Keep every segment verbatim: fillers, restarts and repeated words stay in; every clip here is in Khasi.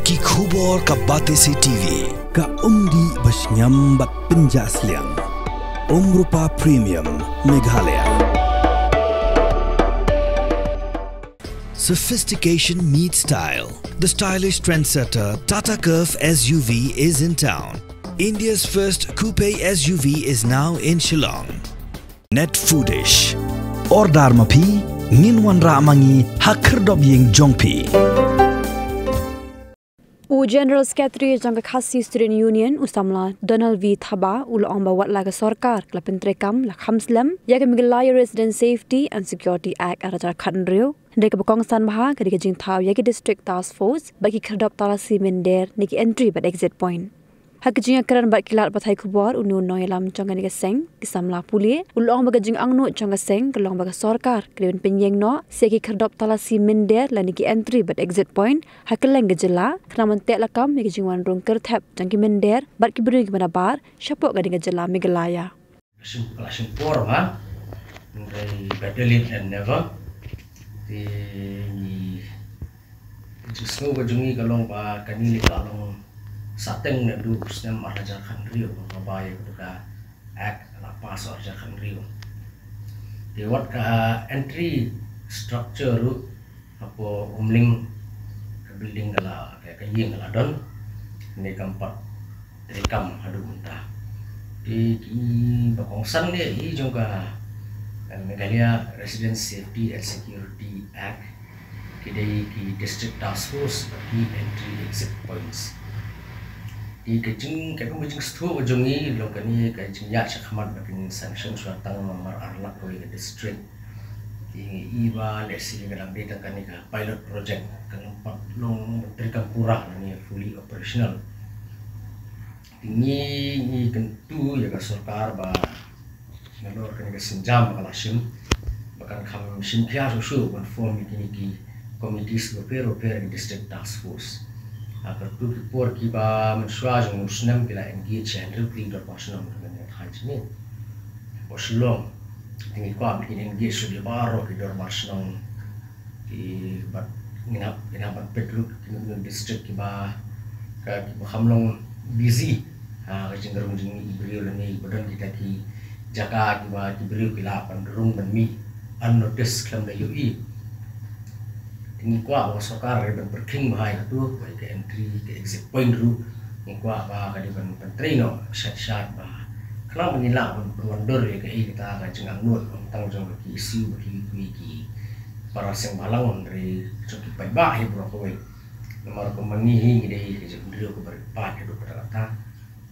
Ki khubor ka Batesi T V. Ka umdih ba shngiam bad pynjah sliang. Umrupa Premium Meghalaya. Sophistication meets style. The stylish trendsetter Tata Curvv S U V is in town. India's first coupe S U V is now in Shillong. Net Foodish. Order ma phi, ngin wanrah ma ngi ha khyrdop ïing jong phi. U General Secretary jong ka Khasi Student Union, u samla Donald V Thabah, u la ong ba wat la ka sorkar ka la pyntreikam la kham slem ïa ka Meghalaya Resident Safety and Security Act ar hajar khathynriew, hynrei kaba kongsan bha ka dei ka jingthaw ïa ki District Task Force bad ki khyrdop talasi mynder ne ki entry bad exit point. Ha ka jingïakren bad ki lad pathai khubor, une u nongïalam jong kane ka seng, ki samla pule, u la ong ba ka jingangnud jong ka seng ka long ba ka sorkar ka dei ban pynïeng noh sa ïa ki khyrdop talasi mynder lane ki entry bad exit point ha kylleng ka jylla, khnang ban teh lakam ïa ka jingwan rung kyrthep jong ki mynder bad ki briew kiba nabar shapoh kane ka jylla Meghalaya. Shim, la shim por bha. Hynrei better late than never. Te ngi, jingsngew ka jong ngi ka long ba kane ka la long sateng naduh u snem ar hajar khathynriew ba ka bai ka Act la pass ar hajar khathynriew. Te wat ka entry structure ruh, hapoh Umling ka building ka la, ka, ka ïing ka la don. Ne kam pat treikam haduh mynta. Te kiba kongsan ne i jong ka, eh, Meghalaya Resident Safety and Security Act, ki dei ki District Task Force bad ki entry exit points. Te ka jing, ka jingstad ka jong ngi long kane ka jingïaid shakhmat bad ka jingsanction shuwa tang namar ar lak kawei ka district. Te ngi i ba lehse ka dang dei tang kane ka pilot project, kan ym pat long treikam pura lane fully operational. Te ngi, ngi kyntu ïa ka sorkar ba nalor kane ka sienjam ba ka la shim, ba kan kham shim khia shuh shuh ban form ïa kine ki committees bapher bapher, ki District Task Force. Ha kato ki por kiba mynshuwa jong u snem ki la engage ïa hynriew tylli ki dorbar shnong ha kane ka thaiñ jong ngi hapoh Shillong. Te ngi kwah ba kin engage shuh ïa baroh ki dorbar shnong. Ki bad ngin hap, ngin hap ban peit ruh kino kino district kiba, ka, kiba kham long busy ha ka jingrung jong ki briew lane ba don kita ki jaka kiba ki briew ki lah ban rung ban mih unnoticed khlem da ïohi. Te ngi kwah ba ka sorkar ka dei ban pyrkhing bha ïa kato, ba ïa ka entry, ka exit point ruh ngi kwah ba ka dei ban pyntrei noh shat shat ba khnang ba ngin lah ban pynwandur ïa kaei kata ka jingangnud, ym tang jong ka K S U bad ki, ki, ki para seng bhalang, hynrei jong ki paidbah hi baroh kawei. Namar kumba ngi hi ngi dei hi ka jaitbynriew kaba rit paid haduh katta katta.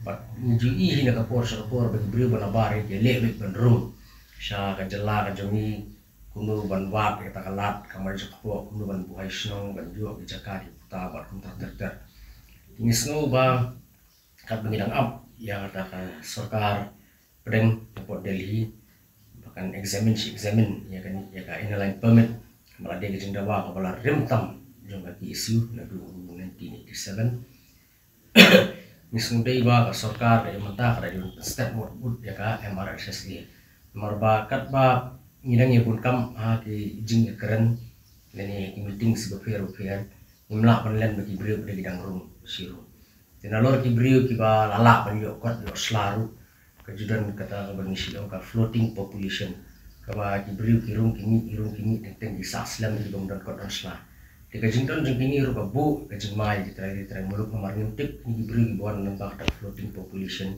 Bad ngi ju i hi na ka por sha ka por ba ki briew ba nabar hi ki leh beit ban rung sha ka jylla ka jong ngi, kumno ban wad ïa kata ka lad, ka mai jong ka kpoh, kumno ban buhai shnong, ban ïoh ki jaka ki puta bad kumta ter ter. Ngi sngew ba katba ngi dang ap ïa kata ka sorkar pdeng ka Port Delhi ba kan examine shi examine ïa ka, ïa ka Inner Line Permit, ba la dei ka jingdawa kaba la rim tam jong ka K S U naduh nineteen eighty-seven. Ngi sngew dei ba ka sorkar ka mynta ka dei ban step mut mut ïa ka M R S S A. Namar ba katba ngi dang ïa bun kam ha ki jingïakren lane ki meeting shi bapher bapher, ngim lah ban len ba ki briew ba dei ki dang rung shi rung. Te nalor ki briew kiba la lah ban ïoh kot ïoh sla ruh, ka ju don kata kaba ngi shu ong ka floating population, kaba ki briew ki rung ki mih, ki rung ki mih, teng teng ki sah slem, ki bym don kot don sla. Te ka jingdon jong kine ruh ka buh ka jingma ïa ki trai ki trai muluk, namar ngim tip kine ki briew kiba wan lyngba kata floating population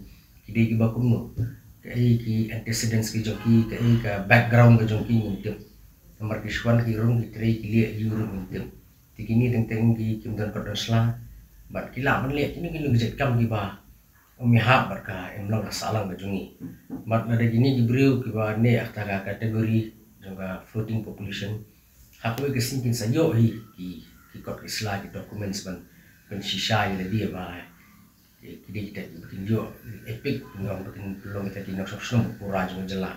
ki dei kiba kumno, kaei ki antecedents ki jong ki, kaei ka background ka jong ki ngim tip. Namar ki shu wan ki rung ki trei ki leh aïu ruh ngim tip. Te kine teng teng ki kim don kot don sla bad ki lah ban leh kino kino ki jait kam kiba ym ïahap bad ka imlang ka sahlang ka jong ngi. Bad lada kine ki briew kiba ne ha kata ka category jong ka floating population, ha kawei ka sngi kin sa ïoh hi ki, ki kot ki sla, ki documents ban, ban shisha ïa lade ba ki, ki dei kita kiba kin ïoh EPIC, kin ong ba kin long kita ki nongshong shnong pura jong ka jylla.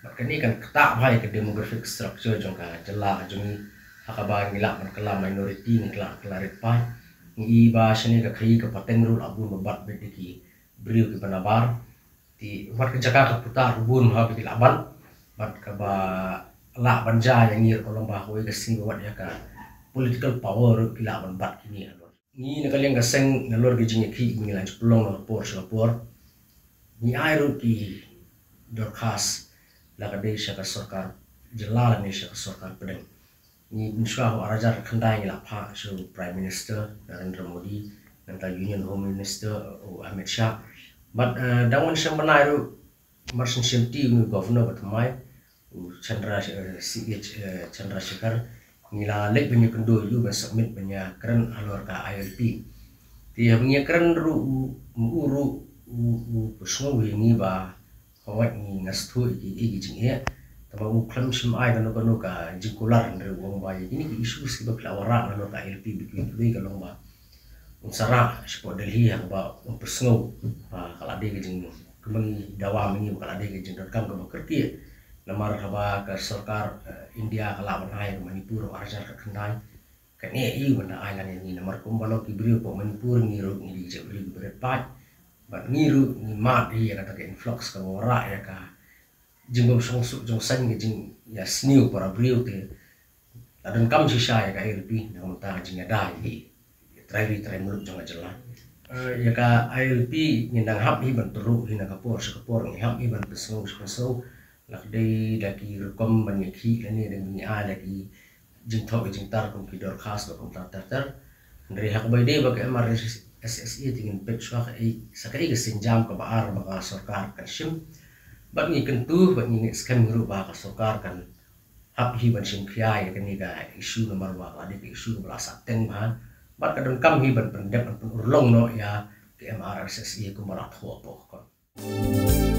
Bad kane kan ktah bha ïa ka demographic structure jong ka jylla ka jong ngi, ha kaba ngi lah ban kylla minority, ngi kylla, kylla rit paid. Ngi i ba shane ka khaii ka pateng ruh la bun ba bat beit da ki briew kiba nabar. Te wat ka jaka ka puta ruh bun ha ba ki lah ban, bad kaba lah ban jia ïa ngi ruh ka long ba ha kawei ka sngi ba wat ïa ka political power ruh ki lah ban bat kine halor. Ngi na ka liang ka seng, nalor ki jingïakhih ba ngi la ju pynlong na ka por sha ka por, ngi ai ruh ki dorkhas, la ka dei sha ka sorkar jylla lane sha ka sorkar pdeng. Ngi, mynshuwa ha u ar hajar khyndai ngi la phah sha u Prime Minister Narendra Modi, nangta Union Home Minister u Amit Shah. Bad, eh, dang wan shem bnai ruh, mar shen shem te, u Governor ba thymmai, u Chandra, eh, C H, eh, Chandrasekhar, ngi la leit ban ïakynduh ïa u ban submit ban ïakren halor ka I L P. Te haba ngi ïakren ruh, u, u ruh u, u pynsngew ïa ngi ba hooid, ngi, nga sngewthuh ïa ki, ïa ki jingeh. Tangba u khlem shym ai kano kano ka jingkular, hynrei u ong ba ïa kine ki issues kiba phi la wanrah halor ka I L P ba ki wei ka long ba un sa rah shapoh Delhi, hangba un pynsngew ba ka la dei ka jing, kumba ngi dawa mynne ba ka la dei ka jingdonkam kaba kyrkieh. Namar haba ka sorkar, eh, India ka la wanrah ïa ka Manipur ha u ar hajar khatkhyndai, kane aïu ban da ai lang ïa ngi, namar kumba long ki briew hapoh Manipur, ngi ruh ngi dei ki briew kiba rit paid. Bad ngi ruh ngi mad hi ïa kata ka influx kaba wanrah ïa ka jingbym shong suk jong saiñ, ka jingïasniew para briew. Te la donkam shisha ïa ka I L P na ka bynta ka jingïada ïa ki trai ri trai muluk jong ka jylla. Eh, ïa ka I L P ngin nang hap hi ban tyrwa hi na ka por sha ka por, ngi hap hi ban pynsngew sha pynsngew, la ka dei da ki rukom ban ïakhih lane da ngi ai da ki jingthoh ki jingtar kum ki dorkhas ba kumta ter ter. Hynrei ha kaba ïadei bad ka M R S S A te ngin peit shuwa kaei, sa kaei ka sienjam kaba ar ba ka sorkar kan shim. Bad ngi kyntu bad ngi ngeit skhem ruh ba ka sorkar kan hap hi ban shim khia ïa kane ka issue, namar ba ka dei ka issue kaba la sahteng bha. Bad ka donkam hi ban pyndep, ban pynurlong noh ïa ka M R S S A kumba la thoh hapoh.